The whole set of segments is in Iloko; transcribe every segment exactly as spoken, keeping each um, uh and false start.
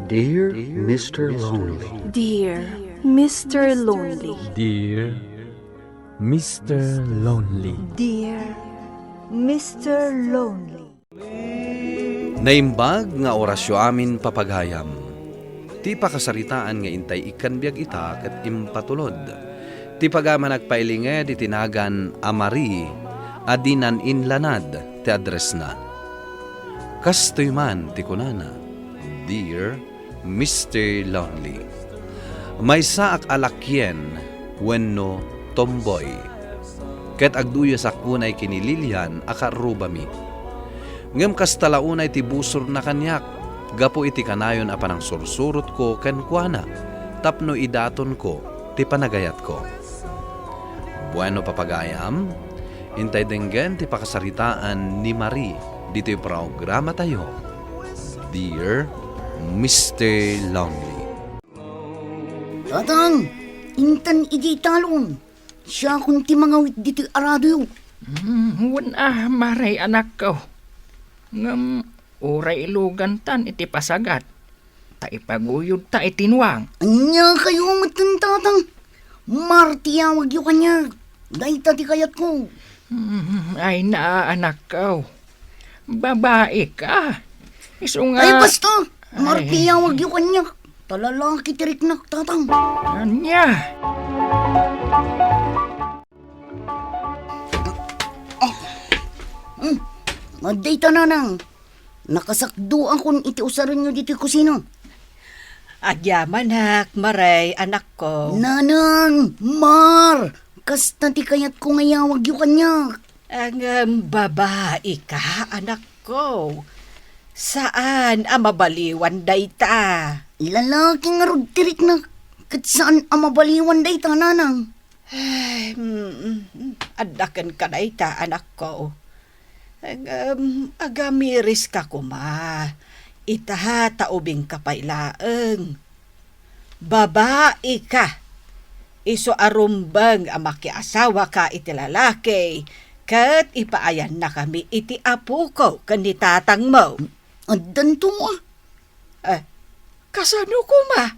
Dear Mister Lonely. Dear Mister Lonely. Dear Mister Lonely. Dear Mister Lonely. Naimbag nga orasyo amin, papagayam. Ti pakasaritaan nga intay ikkan biag ita ket impatulod. Ti pagayam a nagpailinged iti nagan a Marie a dinan inlanad ti addressna. Kastoy man ti kunana, Dear Mister Lonely, maysaak a lakien wenno tomboy. Ket agduyasak unay ken ni Lilian a karrubami. Ngem kasta la unay ti busorna kaniak gapu iti kanayon a panangsursurotko kenkuana tapno idatonko ti panagayatko. Bueno, papagayam, intay denggen ti pakasaritaan ni Marie ditoy programatayo, Dear Mister Lonely. Tatang, intan idi talon. Siakon ti mangawit ditoy aradoyo. Hmm, wen a, Marie, anakko. Ngem uray ilugantan iti pasagat, ta ipaguyodta iti nuang. Ania kayo metten, Tatang? Mar ti yawagyo kaniak. Dayta ti kayatko. Hmm, ay na, anakko. Babaika. Isu nga Ay, basta! Mar ti Ay. yawagyo kaniak. Ta lalaki ti riknak, Tatang. Ania? Hmm. Adda ita, Nanang. Nakasakdoakon iti usarenyo ditoy kusina. Agyamanak, Marie, anakko. Nanang, Mar, kasta ti kayatko nga yawagyo kaniak. Ngem babaika, anakko. Saan a mabaliwan dayta. Lalaki ngarud ti riknak, ket saan a mabaliwan dayta, Nanang. Ay, mm, mm, adda kenka dayta, anakko. Ngem, agamiriska koma. Ita ta ubingka pay laeng. Babaika. Isu a rumbeng a makiasawaka iti lalaki, ket ipaayannakami iti apoko ken ni tatangmo. Addanto, a. Eh, kasano koma?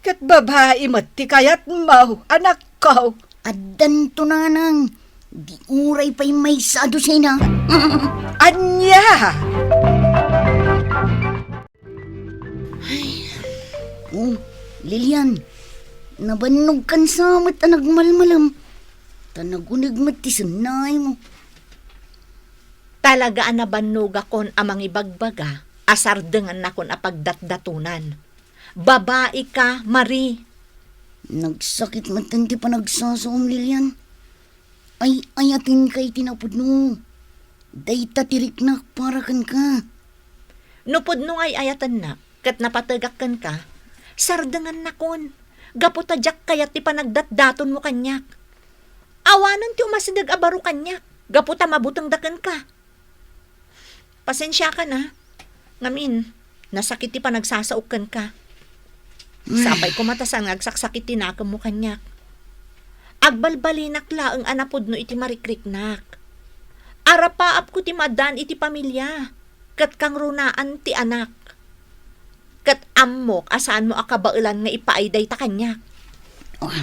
Ket babai met ti kayatmo, anakko. Addanto, Nanang. Di uray pay maysa a dosena. Ania? Ay. Oh, Lilian, nabannogkan sa met a nagmalmalem. Ta naguneg met ti sennaymo. Talaga a nabannogakon a mangibagbaga a sardengannakon a pagdatdatonan. Babaika, Marie. Nagsakit metten ti panagsasaom, Lilian. Ay-ayatenka iti napudno. Dayta ti riknak para kenka. No pudno nga ay-ayatennak ket napategak kenka, sardengannakon, gapu ta diak kayat ti panagdatdatonmo kaniak. Awanen ti umasideg a baro kaniak, gapu ta mabutengda kenka. Pasensiakan, a. Ngamin, nasakit ti panagsasaok kenka. Ay. Sapay koma ta saan nga agsaksakit ti nakemmo kaniak. Agbalbalinak laeng a napudno iti marikriknak. Arapaapko ti madan iti pamilia, ket kangrunaan ti anak. Ket ammok a saanmo a kabaelan nga ipaay dayta kaniak. Ah,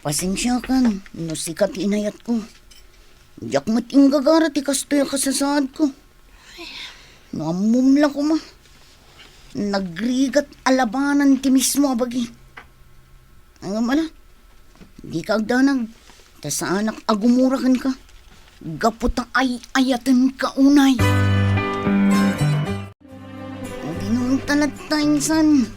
pasensiakan no sika ti inayatko. Diak met inggagara ti kastoy a kasasaadko. No ammom la koma, nagrigat a labanan ti mismo a bagi. Ngem ala, dika agdanag, ta saanak a gumura kenka, gapu ta ay-ayatenka unay. Dinunta latta insan.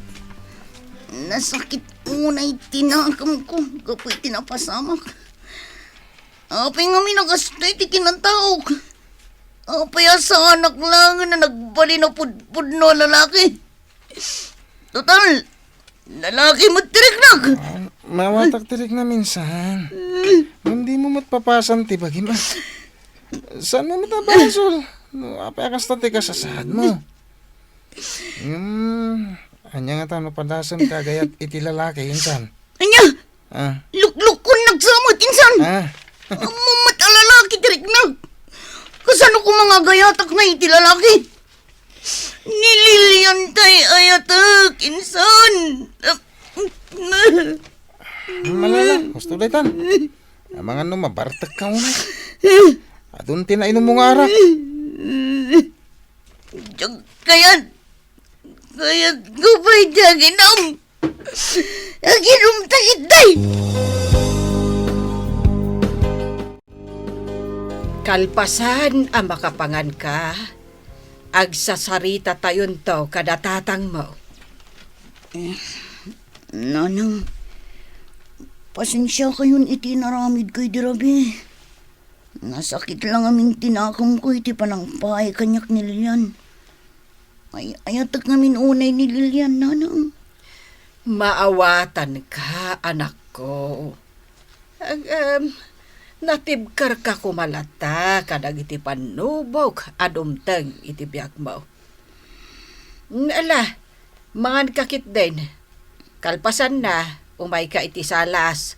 Nasakit unay ti nakemko gapu iti napasamak. Apay ngamin a kastoy ti kinataok? Apay a saanak laengen a nagbalin a pudpudno a lalaki? Total, lalaki met ti riknak. Ah, mawatak ti riknam insan. Ngem dimo met papasan ti bagim, a. Saanmo met a basol? No, apay a kasta ti kasasaadmo? Hmm, ania ngata no padasem ti agayat iti lalaki insan? Ania? Ah. Luklukonnak sa met insan? Ah. Ammom met a lalaki ti riknak. Kasano koma nga agayatak nga iti lalaki? Ni Lilian tay ayatek, insan. Malala, husto daytan. Amangan no mabartek ka unay. Adun ti nainum mo nga arak. Diak kayat. Kayat ko pay ti aginom. Aginom ta itay. Kalpasan a makapangan ka, agsasarita tayonto kada tatangmo. Eh, Nanang, pasensiakayon iti inaramidko idi rabii. Nasakit la ngamin ti nakemko iti panangpaay kaniak ni Lilian. Ay, ayatek ngamin unay ni Lilian, Nanang. Maawatanka, anakko. Ngem, natibkerka koma latta kadagiti pannubok a dumteng iti biagmo. Ala, manganka ketdin. Kalpasanna, umayka iti salas.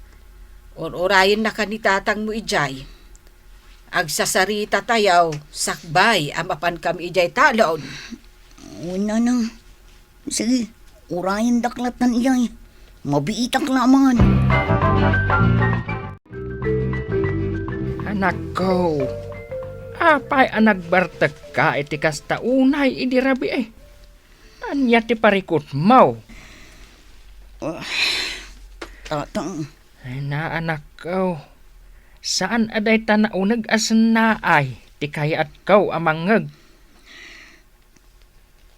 Ur-urayennaka ni tatangmo idiay. Agsasarita tayo sakbay a mapankami idiay talon. Wen, Nanang. Sige, urayendak lattan idiay. Mabiitak la amangan. Anakko, apay a nagbartekka iti kasta unay idi rabii? Ania ti parikutmo? Ah, Tatang. Ay na, anakko, saan a dayta nauneg a sennaay ti kayatko a mangngeg.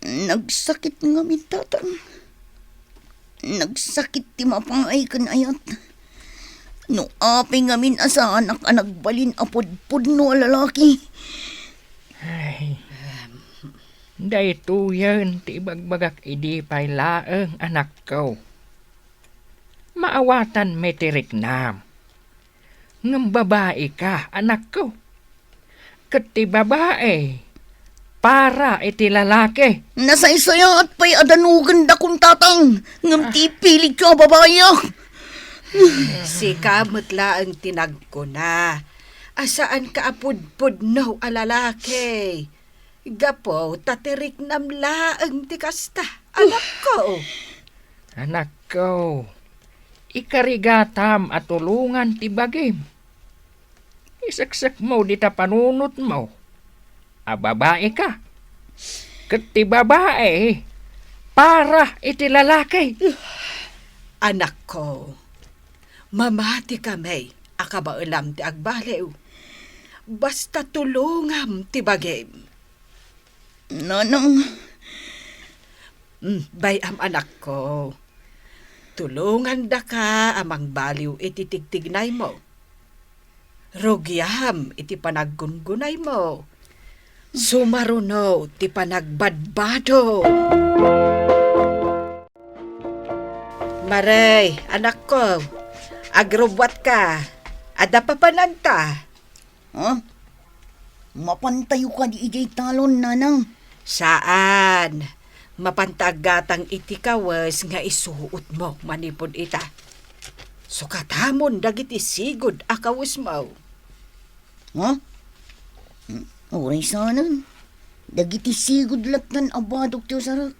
Nagsakit ngamin, Tatang. Nagsakit ti mapaay ken ayat. No apay ngamin a saanak a nagbalin a pudpudno a lalaki. Ay, daytoyen ti ibagbagak idi pay laeng, anakko. Maawatanmi ti riknam. Ngem babaika, anakko. Ket ti babai, para iti lalaki. Nasaysayaat pay a danogenda kun, Tatang, ngem ti ipilitko a babaiak. Sika met laeng ti nagkuna a saanka a pudpudno a lalaki. Gapu ta ti riknam laeng ti kasta, anakko. Anakko, ikarigatam a tulongan ti bagim. Iseksekmo dita panunotmo a babaika. Ket ti babai, para iti lalaki. Anakko, mamatikami a kabaelam ti agbaliw. Basta tulongam ti bagim. Nanang. Mm, bay-am, anakko. Tulongandaka a mangbaliw iti tigtignaymo. Rugiam iti panaggungunaymo. Sumaruno ti panagbadbado. Marey, anakko, agrubbuatka. Adda papananta? Ha? Mapantayo kadi idiay talon, Nanang? Saan. Mapanta aggatang iti kawes nga isuotmo manipud ita. Sukatamon dagiti sigud a kawesmo. Ha? Mm, uray saanen. Dagiti sigud lattan a badok ti usarek.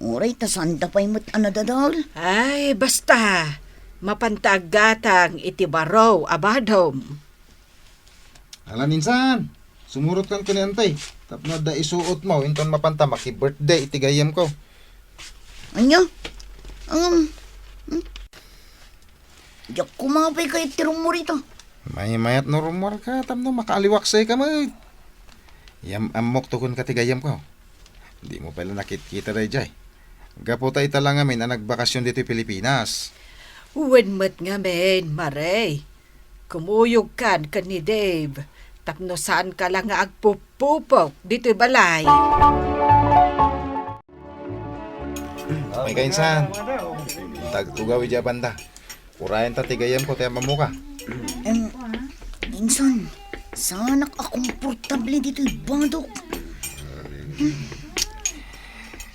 Uray ta saanda pay met a nadadael. Ay, basta. Mapanta aggatang iti baro a badom. Ala, insan, sumurotkan ken ni Antay tapno adda isuotmo inton mapanta maki-birthday iti gayyemko. Ania? Ngem, hmm? Diak koma pay kayat ti rummuar ita. Maymayat no rummuarka tapno makaaliwaksayka met. Yam-ammok tugon ka ti gayyemko. Dimo pay la nakitkita daydiay. Gapu ta ita la ngamin a nagbakasyon ditoy Pilipinas. Wen met ngamin, Marey. Kumuyogkan ken ni Dave tapno saanka la nga agpupupok ditoy balay. May kainsan. Tagtugaw idiay banda. Urayenta ti gayyemko ti ammoka. Em, insan, saanak a komportable ditoy badok.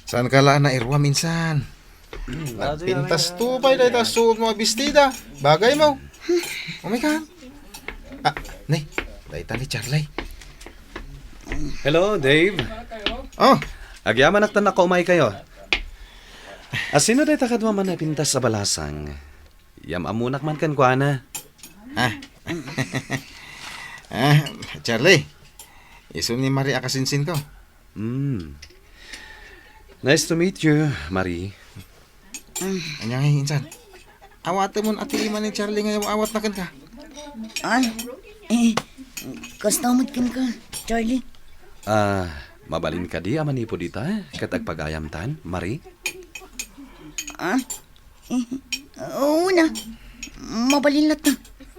Saanka la a nairuam, insan? Nagpintas to pay dayta suotmo a bestida. Bagaymo. Umikan. Ah, ni, dayta ni Charlie. Hello, Dave. Oh, Agyamanak ta nakaumaykayo. Asino dayta kadua man a pintas a balasang? Yam-ammonak man kenkuana. Ah. Ah, Charlie. Isu ni Marie a kasinsinko. Hmm. Nice to meet you, Marie. Ania ngay, insan? Awatemon a ti ima ni Charlie nga aw-awatna kenka. Ah, eh, kasta met kenka, Charlie. Ah, mabalin kadi a manipud ita ket agpagayamtan, Marie? Ah, eh, una, mabalin latta.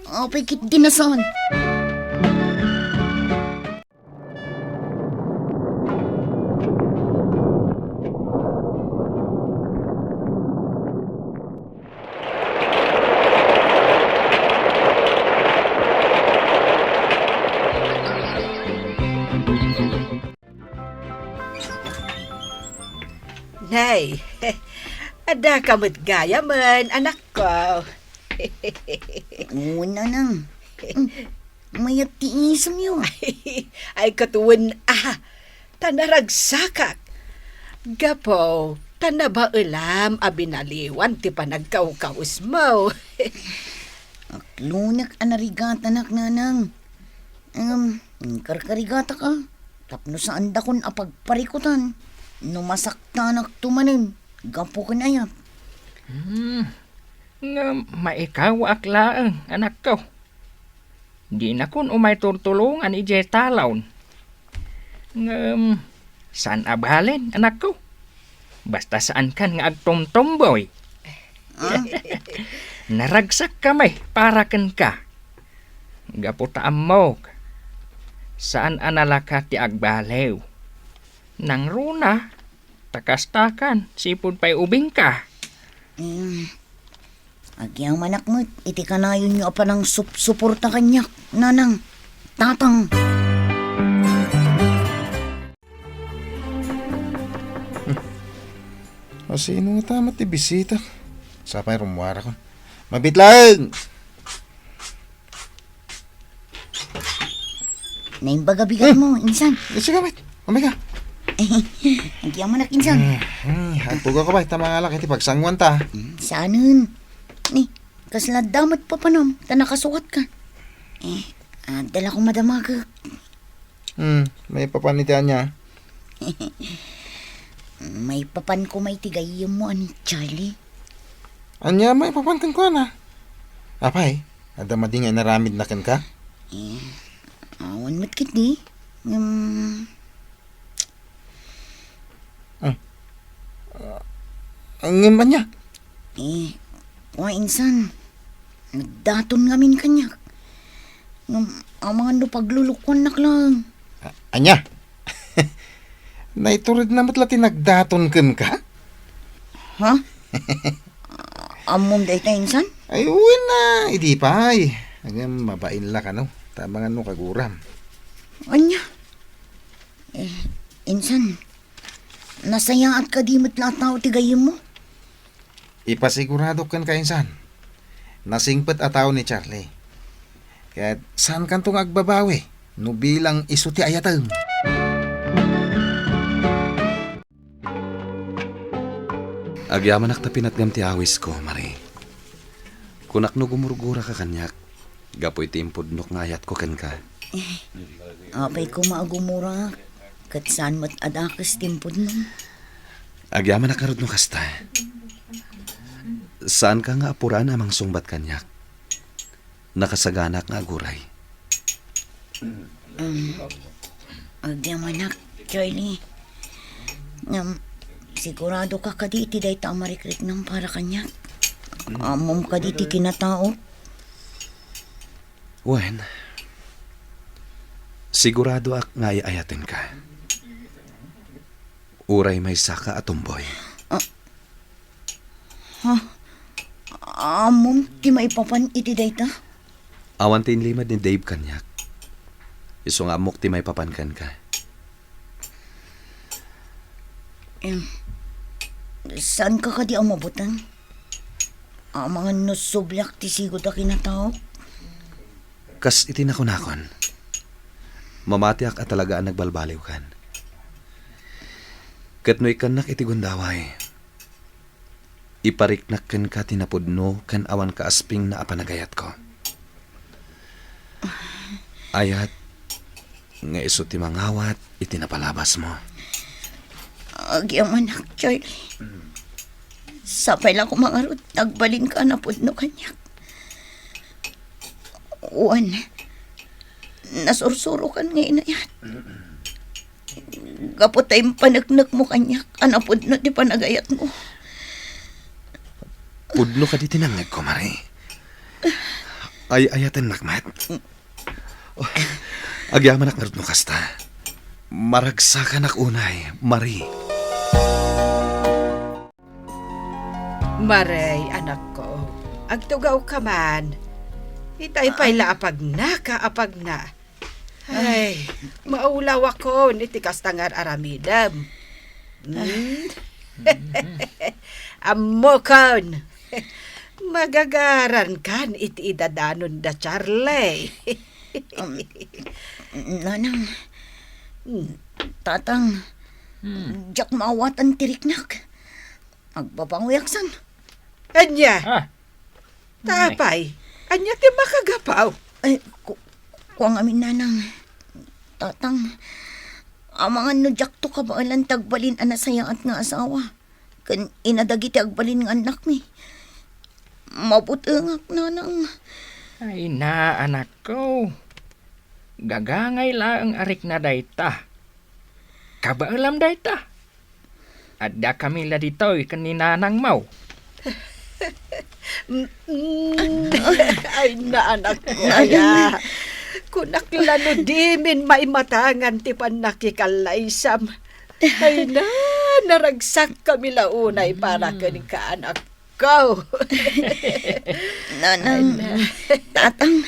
Apay ket dinasan. Nay, adda ka met gayamen, anakko. Una nang. Mayat ti isemyo. Ay, katuwen a, ta naragsakak. Gapu ta nabaelam a binaliwan ti panagkawkawesmo. Aklonek a narigatanak, nanang. Ngem, inkarkarigatak a, tapno saandakon a pagparikutan no masaktanakto manen gapu ken ayat. Hmm, ngem maikawaak laeng, anakko. Dinakon umay turtulongan idiay talon. Ngem, saan a balen, anakko. Basta saankan nga agtumtumboy. Ah? Naragsak kami para kenka. Gapu ta ammok, saan a nalaka ti agbaliw. Nangruna, ta kastakan, sipud pay ubingka. Mm. Agyamanak met iti kanayonyo a panangsupsuporta kaniak, nanang, tatang. Hmm. Asino ngata met ti bisita? Sapay rummuarakon. Mabiit laeng! Naimbag a bigat mo, insan. Eh, sige, met. Umay ka. Agyamanak, insan. Hmm, hmm. Agtugaw ka ba? Ita mangalak iti pagsanguan ta. Hmm, saanen. Ni, kasla adda met papanam, ta nakasukat ka. Eh, adda la kong madamagek. Hmm, maipapan iti ania? Maipapan ko may ti gayyemmo a ni Charlie. Ania maipapan kenkuana? Apay, adda madi nga inaramidna kenka? Eh, awan met ketdi. Ngem, Ah. Ah, ngem ania? Eh, kua insan, nagdaton ngamin kaniak. Ngem, amangan no paglulukuannak lang. A-, ania? Naituredna met la ti nagdaton kenka? Ha? Ammom dayta, insan? Ay, wen a, idi pay. Ngem, mabain la kano. Ta amangan no kaguram. Ania? Eh, insan, nasayaat kadi met la a tao ti gayyemmo? Ipasiguradok kenka, insan. Nasingpet a tao ni Charlie. Ket saankanto nga agbabawi no bilang isu ti ayatem. Agyamanak ta pinatgam ti awisko, Marie. Kunak no gumurguraka kaniak gapu iti impudnok nga ayatko kenka. Eh, apay koma a gumurak, ket saan met a dakes ti impudno. Agyamanak ngarud no kasta. Saanka nga apuraan a mangsungbat kaniak. Nakasaganaak nga aguray. Um, agyamanak, Charlie. Ngem, sigurado ka kadi iti dayta a marikriknam para kaniak? Ammom kadi ti kinatao? Wen, siguradoak nga ay-ayatenka. Uray maysaka a tomboy. Ah, Ha? Ammom ti maipapan iti dayta? Awan ti inlimed ni Dave kaniak. Isu nga ammok ti maipapan kenka. Em, saanka kadi a mabuteng? Amangan no subliak ti sigud a kinataok? Kas iti nakunakon, mamatiak a talaga a nagbalbaliwkan. Ket no ikkannak iti gundaway, ipariknak kenka ti napudno ken awan kaaspingna a panagayatko. Ayat nga isu ti mangawat iti napalabasmo. Agyamanak, Charlie. Sapay la koma ngarud ta agbalinka a napudno kaniak. Wen, nasursurokan nga inayat. Gapu ta impaneknekmo kaniak a napudno ti panagayatmo. Pudno kadi ti nangngegko, Marie. Ay-ayatennak met. Oh, agyamanak ngarud no kasta. Maragsakanak unay, Marie. Marie, anakko, agtugawka man. Itay pay la apagna ka apagna. Ay, maulawakon iti kasta nga ar-aramidem. Hmm? Ammokon. Magagarankan iti idadanon da Charlie. Um, Nanang, Hmm. Tatang, Hmm. diak maawatan ti riknak. Agbabangoyak san. Ania? Ah. Tapay, ania ti makagapu? Ay, ku-, kua ngamin, Nanang. Tatang, amangan no diakto kabaelan ti agbalin a nasayaat nga asawa ken ina dagiti agbalin nga annakmi. Mabutengak, Nanang. Ay na, anakko. Gagangay laeng a rikna dayta. Kabaelam dayta. Addakami la ditoy ken ni nanangmo. Mm, mm. Ay, na, anakko, aya. Kunak la no dimin maimatangan ti pannakikallaysam. Ay, na, naragsakkami la unay para kenka, anakko. Nanang, Ay, na. Tatang,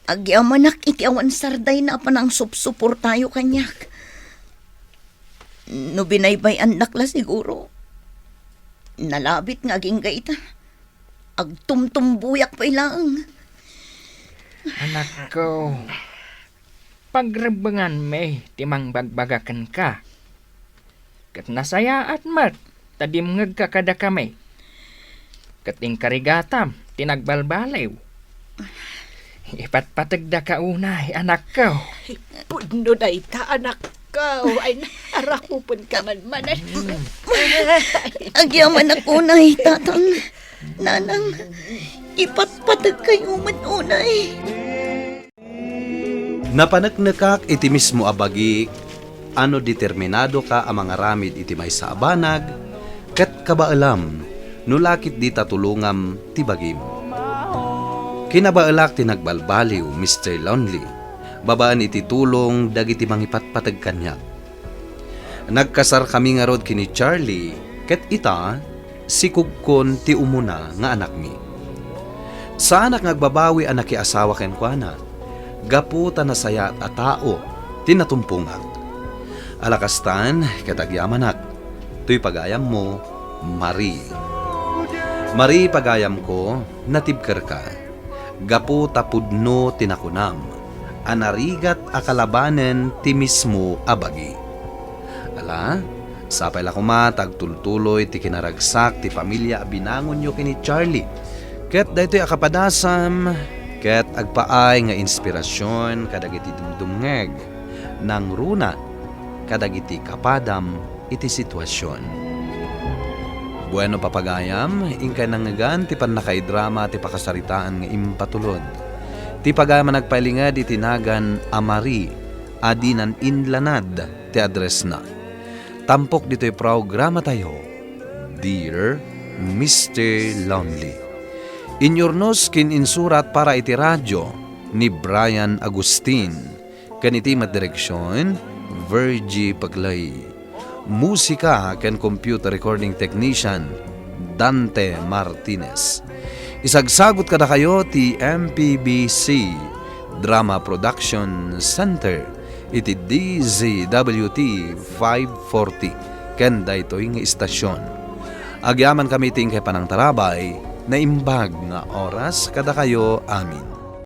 agyamanak iti awan sardayna a panangsupsuportayo kaniak. No binaybay-annak la siguro, nalabit nga agingga ita, agtumtumboyak pay laeng. Anakko, pagrebbenganmi ti mangbagbaga kenka. Ket nasayaat met ta dimngegka kadakami. Ket inkarigatam ti nagbalbaliw. Ipatpategdaka unay, anakko. Pudno dayta, anakko. Ay, arakupenka man manen. Agyamanak unay, Tatang. Nanang, ipatpategkayo met unay. Napaneknekak iti mismo a bagik a no determinadoka a mangaramid iti maysa a banag, ket kabaelam no la ketdi ta tulongam ti bagim. Kinabaelak ti nagbalbaliw, Mister Lonely, babaen iti tulong dagiti mangipatpateg kaniak. Nagkasarkami ngarud ken ni Charlie, ket ita, sikugkon ti umuna nga anakmi. Saanak nga agbabawi a nakiasawa kenkuana, gapu ta nasayaat a tao ti natumpongak. Ala kastan, ket agyamanak, toy pagayammo, Marie. Marie, pagayamko, natibkerka. Gapu ta pudno ti nakunam a narigat a kalabanen ti mismo a bagi. Ala, sapay la koma ta agtultuloy ti kinaragsak ti pamilia a binangonyo ken ni Charlie. Ket daytoy a kapadasam ket agpaay nga inspirasion kadagiti dumdumngeg, nangruna kadagiti kapadam iti situasion. Bueno, papagayam, inkay nangngegan ti pannakaidrama ti pakasaritaan nga impatulod. Ti pagayam a nagpailinged iti nagan a Marie a dinan inlanad ti addressna. Tampok ditoy programatayo, Dear Mister Lonely. Inyurnos ken insurat para iti radyo ni Brian Agustin. Ken iti met direksion, Virgie Paclay. Musika ken computer recording technician, Dante Martinez. Isagsagut kadakayo ti M P B C Drama Production Center iti D Z W T five forty ken daytoy nga istasion. Agyamankami iti inkay panangtarabay, naimbag nga oras kadakayo amin.